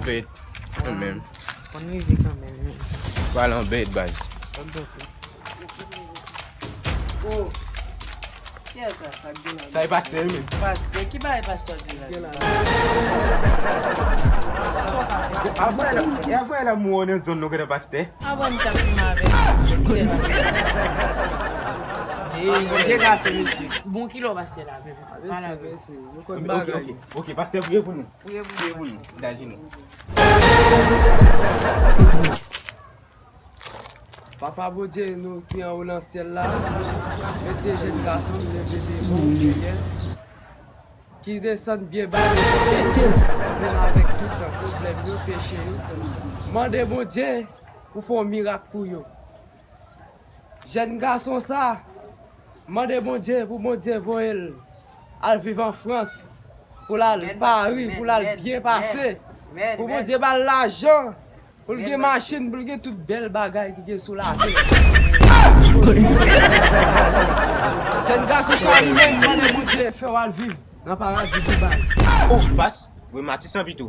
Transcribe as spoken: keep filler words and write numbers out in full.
Bèt. Mwen menm. Konn rive kanmenm, wi. Pral an bèt, baz. Konn danse. Oh. Kiyès sa, sa k gen la? Sa e pastè, wi, men. Pastè? Ki bagay pastè di la? Gen la. Apre la, e apre la, mwen nan zòn nou gentan pastè. Apre m sa filme avèk. Kiyès pastè? Bon, ki lè w pastè la, menm? Mèsi, mèsi. Nou konn bagay. Ok, ok, ok. Pastè, priye pou nou. Priye pou nou. Priye pou nou. Dal jenou. Papa Bondye nou ki anwo nan syèl la, mete jèn gason m leve devan w, Senyè, ki desann byen ba, vin avèk tout pwoblèm yo, peche yo. Mande Bondye pou fè yon mirak pou yo. Jèn gason sa, mande Bondye pou Bondye voye l al viv an Frans, pou l al Pari, pou l al byen pase, pou Bondye ba l lajan, pou l gen machin, pou l gen tout bèl bagay ki gen sou latè. Jèn gason sa li menm, mande Bondye fè w al viv nan paradi Dubai. Oh, baz, remati san pito.